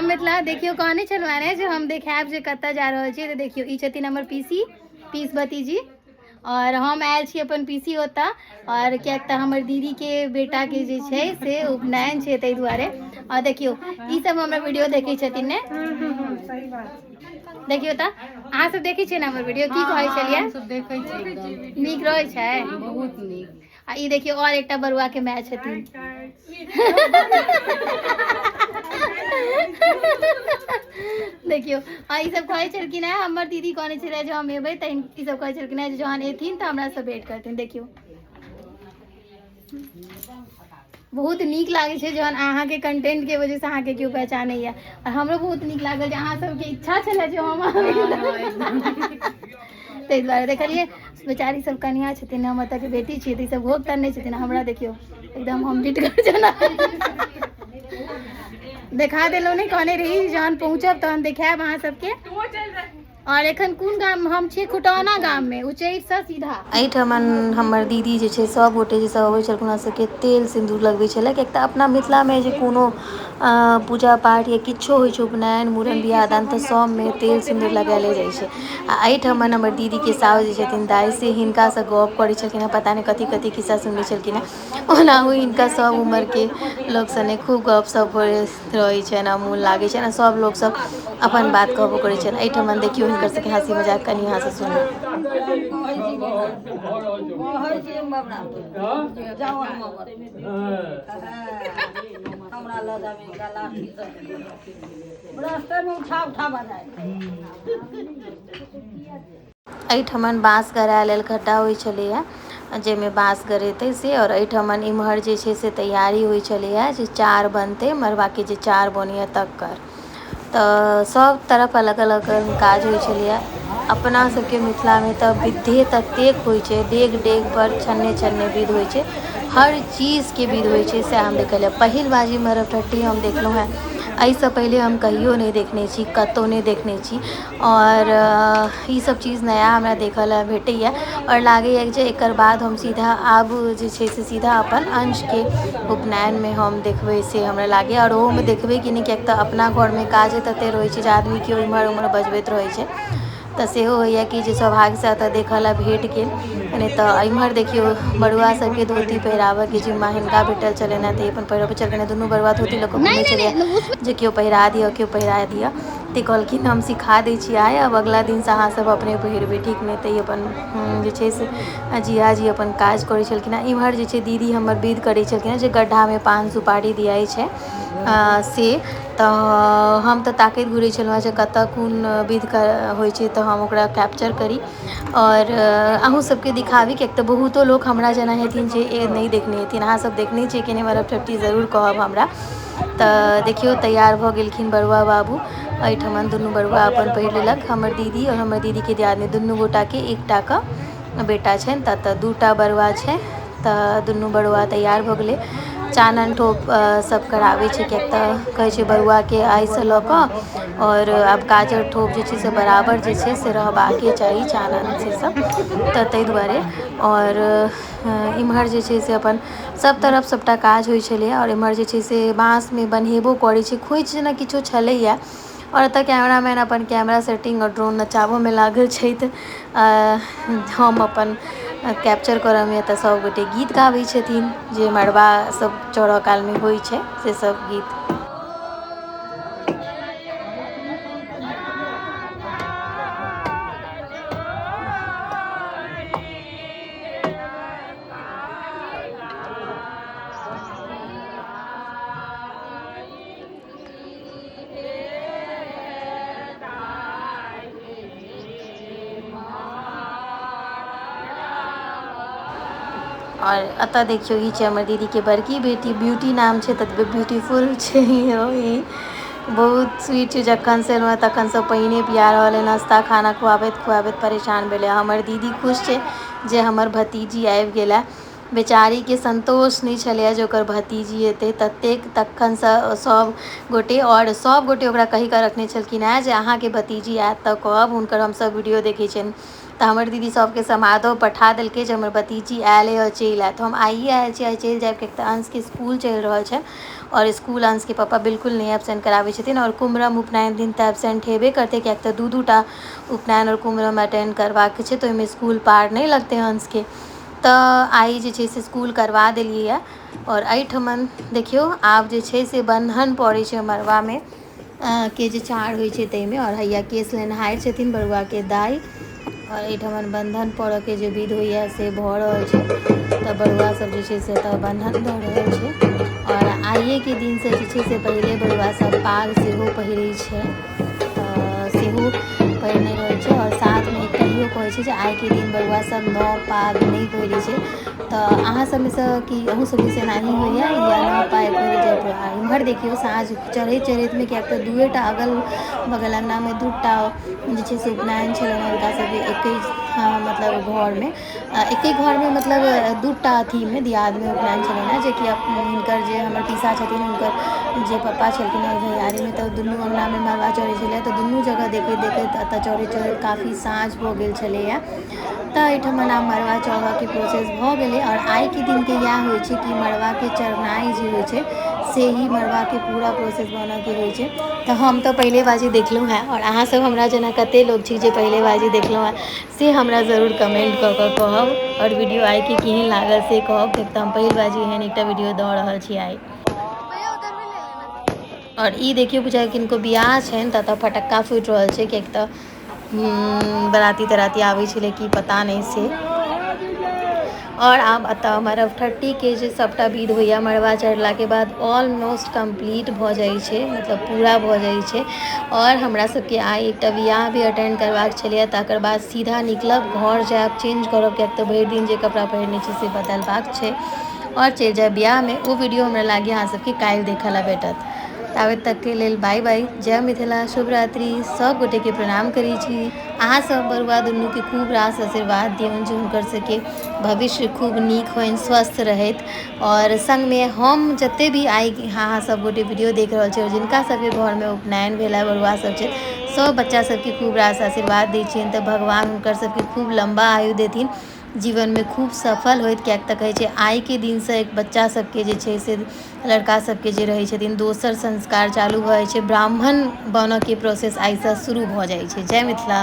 प्रणाम मिथिला। देखियौ कहने छलहुँ ने जे हम देखायब जे कतऽ जा रहल छी, तऽ देखियौ ई छथिन हमर पीसी पीस भतीजी और हम आयल छी अपन पीसी ओतऽ, और किएक तऽ हमर दीदीके बेटाके जे छै से उपनयन छै ताहि दुआरे। और देखियौ ई सब हमर वीडियो देखै छथिन ने, देखियौ तऽ अहाँ सब देखै छियै ने हमर वीडियो, की कहै छलियै? सब देखै छियै एकदम। नीक रहै छै, बहुत नीक। आ ई देखियौ और एकटा बरुआ के माय छथिन। देखियौ आ ई सब कहै छलखिन हेँ, हमर दीदी कहने छलै जे हम एबै, तऽ ई सब कहै छलखिन हेँ जे जहन एथिन तऽ हमरा से भेंट करथिन। देखियौ बहुत नीक लागै छै जहन अहाँके कंटेंट के वजह से अहाँके केओ पहचानैया, और हमरो बहुत नीक लागल जे अहाँ सबके इच्छा छलै जे हम आबी, ताहि दुआरे। देखलियै बेचारी सब कनिया छथिन, हम एतऽ के बेटी छियै, तऽ ई सब घोघ तनने छथिन। हमरा देखियौ एकदम हम डिटगर जेना देखा देलहुँ। नहि कहने रही जहन पहुँचब तहन देखायब अहाँ सबके। और एखन कोन गाम हम छियै? खुटौना गाममे, उच्चैठसँ सीधा। एहिठमन हमर दीदी जे छै सब गोटे जे सब अबै छलखिन, हुनका सबके तेल सिन्दूर लगबै छलै, किएक तऽ अपना मिथिलामे जे कोनो पूजा पाठ या किछो होइ छै, उपनयन, मूड़न, बियाह दान, तऽ सबमे तेल सिन्दूर लगायले जाइ छै। आ एहिठमन हमर दीदीके साउस जे छथिन दाइ, से हिनकासँ गप करै छलखिन हँ, पता नहि कथी कथी खिस्सा सुनबै छलखिन हँ। ओनाहु हिनका सब उमरके लोक सने खूब गप सप होइत रहै छनि आ मोन लागै छनि, आ सब लोकसब अपन बात कहबो करै छनि। एहिठमन देखियौ हिनकर सबके हँसी मजाक, कनि अहाँ सब सुनू। एहिठमन बाँस गराय लेल खड्डा होइ छलैए, जाहिमे बाँस गरेतै से। आओर एहिठमन इम्हर जे छै से तैयारी होइ छलैए जे चार बनतै, मड़बाके जे चार बनैए तकर। तऽ सब तरफ अलग अलग काज होइ छलैए। अपना सबके मिथिलामे तऽ विधे ततेक होइ छै, डेग डेग पर छन्ने छन्ने विध होइ छै, हर चीजके विध होइ छै। सएह हम देखलियै पहिल बाजी मरबठट्टी हम देखलहुँ हेँ, एहिसँ पहिले हम कहियो नहि देखने छी, कतहु नहि देखने छी। आओर ई सब चीज नया हमरा देखऽ लए भेटैए, आओर लागैए जे एकर बाद हम सीधा आब जे छै से सीधा अपन अंशके उपनयनमे हम देखबै, से हमरा लागैए। आओर ओहोमे देखबै कि नहि, किएक तऽ अपना घरमे काजे ततेक रहै छै जे आदमी केओ एम्हर ओम्हर बजबैत रहै छै, तऽ सेहो होइए कि जे सौभाग्यसँ एतऽ देखऽ लए भेट गेल, नहि तऽ। एम्हर देखियौ बरुआ सबके धोती पहिराबऽके जिम्मा हिनका भेटल छलनि हेँ, तऽ ई अपन पहिरबै छलखिन हेँ। दुनू बरुआ धोती लऽ कऽ घुमै छलैए जे केओ पहिरा दिअ, केओ पहिरा दिअ। तऽ कहलखिन हम सिखा दै छी आइ, आब अगिला दिनसँ अहाँ सब अपने पहिरबै, ठीक ने? तऽ ई अपन जे छै से जियाजी अपन काज करै छलखिन हेँ। इम्हर जे छै दीदी हमर विध करै छलखिन हेँ, जे गड्ढामे पान सुपारी दियाइ छै से। तऽ हम तऽ ताकैत घुरै छलहुँ हेँ जे कतऽ कोन विध होइ छै, तऽ हम ओकरा कैप्चर करी आओर अहूँ सबके दिखाबी, किएक तऽ बहुतो लोक हमरा जेना हेथिन जे नहि देखने हेथिन। अहाँ सब देखने छियै कि नहि मरबठट्टी, जरूर कहब हमरा। तऽ देखियौ तैयार भऽ गेलखिन बरुआ बाबू। एहिठमन दुनू बरुआ अपन पहिर लेलक। हमर दीदी आओर हमर दीदीके दियादनी दुनू गोटाके एकटा कऽ बेटा छनि, तऽ एतऽ दूटा बरुआ छै, तऽ दुनू बरुआ तैयार भऽ गेलै। चानन ठोप सब कराबै छै, किएक तऽ कहै छै बरुआके आइसँ लऽ कऽ आओर आब काजर ठोप जे छै से बराबर जे छै से रहबाके चाही, चानन से सब, तऽ ताहि दुआरे। आओर इम्हर जे छै से अपन सब तरफ सबटा काज होइ छलैए। आओर एम्हर जे छै से बाँसमे बन्हेबो करै छै, खोँइछ जेना किछो छलैए। आओर एतऽ कैमरामैन अपन कैमरा सेटिंग आओर ड्रोन नचाबऽमे लागल छथि, हम अपन कैप्चर करऽमे। एतऽ सबगोटे गीत गाबै छथिन, जे मड़बा सब चढ़ऽ कालमे होइ छै से सब गीत। आओर एतऽ देखियौ ई छै हमर दीदीके बड़की बेटी, ब्यूटी नाम छै, ततबे ब्यूटीफुल छै ई, बहुत स्वीट छै। जखन से एलहुँ हँ तखन से पानिए पिया रहल है, नाश्ता खाना खुआबैत खुआबैत परेशान भेलै। हमर दीदी खुश छै जे हमर भतीजी आबि गेल। बेचारीके संतोष नहि छलैए जे ओकर भतीजी एतै ततेक तखनसँ सब गोटे, आओर सब गोटे ओकरा कहि कऽ रखने छलखिन हेँ जे अहाँके भतीजी आयत तऽ कहब, हुनकर हमसब वीडियो देखै छियनि। तऽ हमर दीदी सबके समादो पठा देलकै जे हमर भतीजी आयल अइ आओर चलि आयत। हम आइए आयल छी, आइ चलि जायब, किएक तऽ अंशके इसकुल चलि रहल छै आओर इसकुल अंशके पापा बिल्कुल नहि एबसेंट कराबै छथिन। आओर कुमरम उपनयन दिन तऽ एबसेंट हेबे करतै, किएक तऽ 2 2 टा उपनयन आओर कुमरम अटेंड करबाक छै, तऽ ओहिमे इसकुल पार नहि लगतै अंशके। तऽ आइ जे छै से इसकुल करवा देलियै यऽ। आओर एहिठमन देखियौ आब जे छै से बन्धन पड़ै छै मड़बामे के जे चार होइ छै ताहिमे। आओर हैया केश लेनहारि छथिन बरुआके दाइ। आओर एहिठमन बन्धन पड़ऽके जे विध होइए से भऽ रहल छै। तऽ बरुआ सब जे छै से एतऽ बन्धन दऽ रहल छै। आओर आइएके दिनसँ जे छै से पहिले बरुआ सब पाग सेहो पहिरै छै, तऽ सेहो पहिरने रहै छै। आओर साथमे एकटा इहो कहै छै जे आइके दिन बरुआ सब नव पाग नहि पहिरै छै। तऽ अहाँ सबमे सँ कि अहूँ सबके से एनाही होइए या नव पाग पहिरै जाइत? आ इम्हर देखियौ साँझ चढ़ैत चढ़ैतमे, किएक तऽ दूएटा अगल बगल अङ्गनामे 2 टा जे छै से उपनयन छलनि हुनका सबके एके मतलब घरमे, एके घरमे, मतलब 2 टा अथीमे दियादमे उपनयन छलनि हेँ, जेकि हिनकर जे हमर पीसा छथिन हुनकर जे पप्पा छलखिन ओहि भैयारीमे। तऽ दुनू अङ्गनामे मड़बा चढ़ै छलै, तऽ दुनू जगह देखैत देखैत एतऽ चढ़ैत चढ़ैत काफी साँझ भऽ गेल छलैए। तऽ एहिठमन आब मड़बा चढ़ऽके प्रोसेस भऽ गेलै। आओर आइके दिनके इएह होइ छै कि मड़बाके चढ़नाइ जे होइ छै से ही मड़बाके पूरा प्रोसेस बनऽके होइ छै। तऽ हम तऽ पहिले बाजी देखलहुँ हेँ, आओर अहाँसभ हमरा जेना कतेक लोक छी जे पहिले बाजी देखलहुँ हेँ से हमरा जरूर कमेंट कऽ कऽ कहब। आओर वीडियो आइके केहन लागल से कहब, किएक तऽ हम पहिल बाजी एहन एकटा वीडियो दऽ रहल छी आइ। आओर ई देखियौ, बुझाइ किनको बियाह छनि तऽ एतऽ फटक्का फूटि रहल छै, किएक तऽ बराती तराती आबै छलै कि पता नहि से। आओर आब एतऽ मरबठट्टीके जे सभटा विध होइए मड़बा चढ़लाके बाद ऑलमोस्ट कम्प्लीट भऽ जाइ छै, मतलब पूरा भऽ जाइ छै। आओर हमरा सबके आइ एकटा बियाह भी अटेंड करबाक छलैए, तकर बाद सीधा निकलब, घर जायब, चेंज करब, किएक तऽ भरि दिन जे कपड़ा पहिरने छी से बदलबाक छै, आओर चलि जायब बियाहमे। ओ वीडियो हमरा लागैए अहाँ सबके काल्हि देखऽ लए भेटत। ताबे तकके लेल बाय बाय, जय मिथिला, शुभ रात्रि। सब गोटेके प्रणाम करै छी। अहाँ सब बरुआ दुनूके खूब रास आशीर्वाद दियौन जे हुनकर सबके भविष्य खूब नीक होइन, स्वस्थ रहैत। आओर सङ्गमे हम जते भी आइ अहाँ सब गोटे वीडियो देख रहल छी आओर जिनका सबके घरमे उपनयन भेल है, बरुआ सब छै, सब बच्चा सबके खूब रास आशीर्वाद दै छियनि, तऽ भगवान हुनकर सबके खूब लम्बा आयु देथिन, जीवनमे खूब सफल होइत। किएक तऽ कहै छै आइके दिनसँ एक बच्चा सबके जे छै से लड़का सबके जे रहै छथिन दोसर संस्कार चालू भऽ जाइ छै, ब्राह्मण बनऽके प्रोसेस आइसँ शुरू भऽ जाइ छै। जय मिथिला।